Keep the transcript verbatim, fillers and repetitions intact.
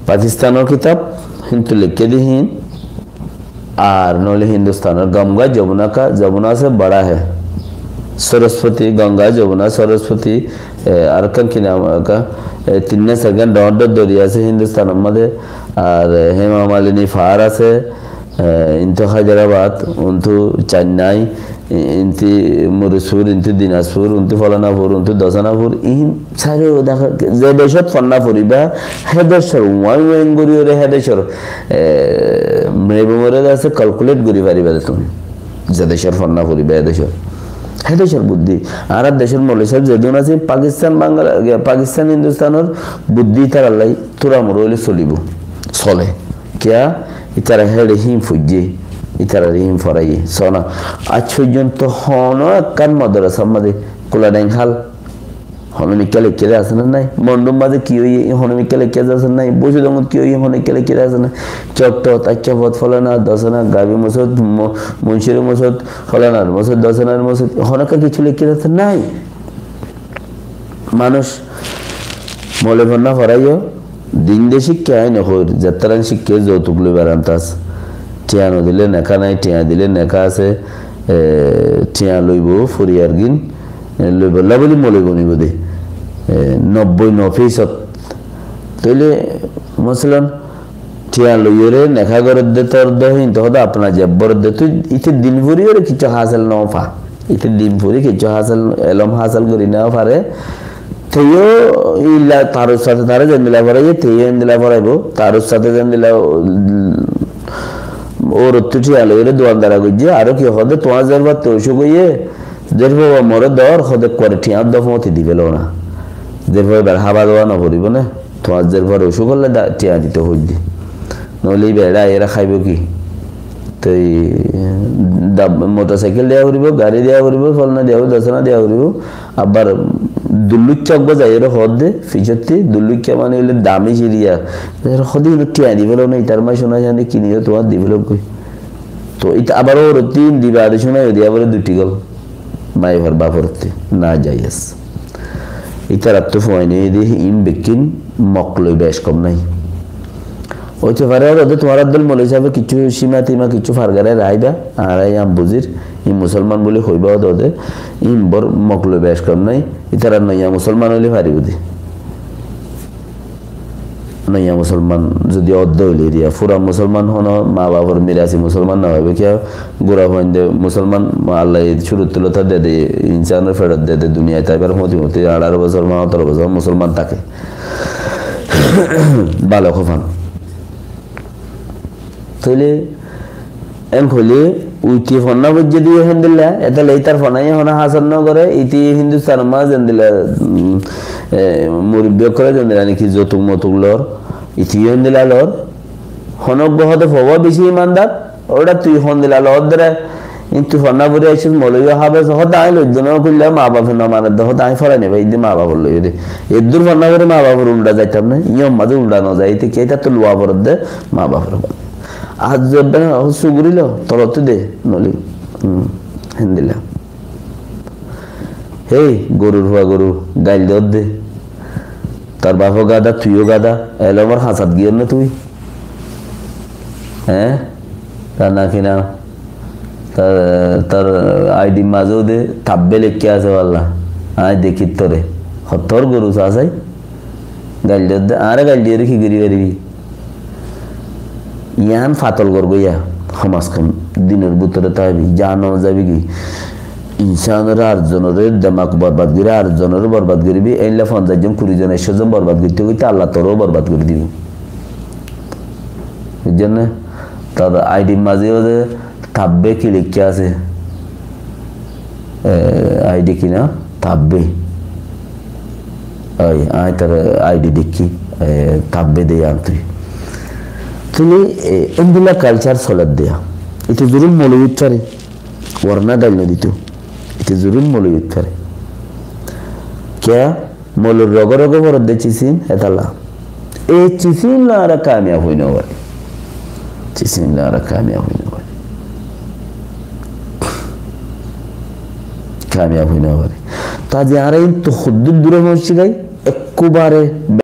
Pakistanor kitab, hintu leikké de hín, ar noóile Hindustanor Ganga, Jamuna ka, Jamuna se bada hai. Sorospoti, Ganga, Jamuna, Sorospoti, e, ar ekkán ki nam, e, tinnwá sairgán dhoóñr dhoóñr doriya asé Hindustanor mazé, ar, e, Hema Malini fahár asé, e, intu Hyderabad, untu Chennai, i-, inti Murisur, inti Dinaspur, unti Folanapur, unti Dosanapur, iín sairó dehá, ze decót fonná foribá, hé decór uáin uáin gorí ore hé decór, e, memory asé, calculate gorí faribá de tuñí. Ze decór fonná foribá, hé decór. Hé decór buddí. Añárar decór moloi sáb zedún asé, Pakistan, Bangla-, Pakistan, Hindustanor buddí ítarar lai túra mura óile solibó. Sole. Kiyá? Ítara héçe hín foijjé, ítarare hín foraiyé. Sóna. Aijja foijjonto honó ekkán modrasar mazé Kuladeng hál honó mikká leikká de asé né nái? Mondur mazé ki óiye, honó mikká leikká de asé né nái? Boisu Dongot ki óiye, honó mikká leikká de asé né nái? Cottot, Aikkafot, Folana, Dosana, Gabi Mosót, Mo-, Munsir Mosót, Folanar Mosót, Dosanar Mosót, honó ekká kessú leikká de asé né nái? Manúic moloi fonná foraiyó, din de cíkka ain hoóir, zettarán cíkka zoutuk loi berantas. Thiañ no dile neká nái, thiañ dile neká asé, e, thiañ loibó, foriyargín, e, loibolla buli moloi bonibó de. E, nobboi no fisót. Tóile, mosolan, thiañ loiyóre neká gorédde tor de, hín to hoóde apna zeb borédde. Tui ite din foriyóre kessú hásel no fa. Ite din fori kessú hásel, elóm hásel gorí no fare. Teyó illa tar ustate tare zendilla foraiyé, teyó endilla foraibó. Tar ustate zendilla, mm, órottú thiañ loiyóre duandara goijjé, aró ki hoóde, tuáñr zerfua to ocúk óiye, zerfua moré dor, hoóde kuare thiañ dofóti di félo na. Zerfua ibar hába dowa no foribó né. Tuáñr zerfuar ocúk óile da-, thiañ dito hoiddé. Noóile íba eçé aiyóre háibo ki? Toi da-, motorsaikel diya foribó, gari diya foribó, folna diya foribó, dosana diya foribó. Abar dullúikka uggúa zaiyóre hoódde, fisótti dullúikka mane óile dami siriya. Hoódde híno thiañ di félo na, itar maicóna cani kiniyó tuáñr di félok goi. Toi ita abar órottí diba ade cúnai diya bole dui thigol. Maiyafuar baforottí. Najayes. Ítarattú fuain óiye de hín bekkín mok loi bec kom nái. Óite fare ódode tuáñrar dol moloi sábe kissú címa tima kissú fargarai raáiba, añára yián buzir, hín musolman buli hoiba ódode, hín bor mok loi bec kom nái, ítara noiya musolman óile faribó de. Noiya musolman zodi ódde óile eriya, furan musolman hono ma bafor mirasi musolman no óibo, kiyá gura fuainde musolman, Allaye cúruttu lóti dede, insanor feçot dede, duniyait aibar fúti fúti añçáro bosór, fondoro bosór musolman táke. Bála hofan. Tóile en hoile, iti fonná foijjé de yó héndilla, etolla itar fonnáye honó hásel no goré, iti Hindustan mazé zendilla, mm, e, murubbi ókkole zendilla niki zoutuk motuk lor, iti yó héndilla lor, honó uggúa hoóde fua beci imandar, óra tui héndilla lor de re, kintu fonná fori aiccós, moloi háfes, hoóde añí loidde no, kulla ma bafe no mane de, hoóde añí forai no fari de ma bafor loi de. Eddur fonná fori ma bafor ulda zaitam na, iyó mazé ulda no zai, ite ki, itattú luwa foredde ma bafor. Ar zebbe na, ó sugurilo, tolottú de, noli. Hmm, héndilla. Héi, gorur fua goru, gail dodde. Tor bafo gada, tuiyó gada, elomor hañsat giyór na tui? Eé? Tar naki na, tar, tar I D mazé de tabbe lekká asé balla. Añí dekír tore. Hottór goru sasai. Gail dodde, añáre gail diyóre ki gorí faribi? Yián fatol gorgói ya, hom az hom dinor bútore táibi, zan no zaibói gi. Insanore ar zonore demak borbad gorí, ar zonore borbad goríbi, éilla fonzaic zon, kuri zon, ekcó zon borbad goitté goitté Allah toré borbad gorí dibo. Buzón né? Tar I D mazé ó de tabbe ki lekká asé? E, I D ki na? Tabbe. Ói, añí tar I D dekkí, e, tabbe de yián tui. Tui, e, endilla culture soler de. Ite zurul moloi uttare, warna gail no dito. Ite zurul moloi uttare. Kiyá? Molor roge roge foredde cisin, hétalla. E cisin loi añára kamiyab ói no fari. Cisin loi añára kamiyab ói no fari. Kamiyab ói no fari. Te aijja añára kintu hoddúr dure foóñsi giyói, ekkubare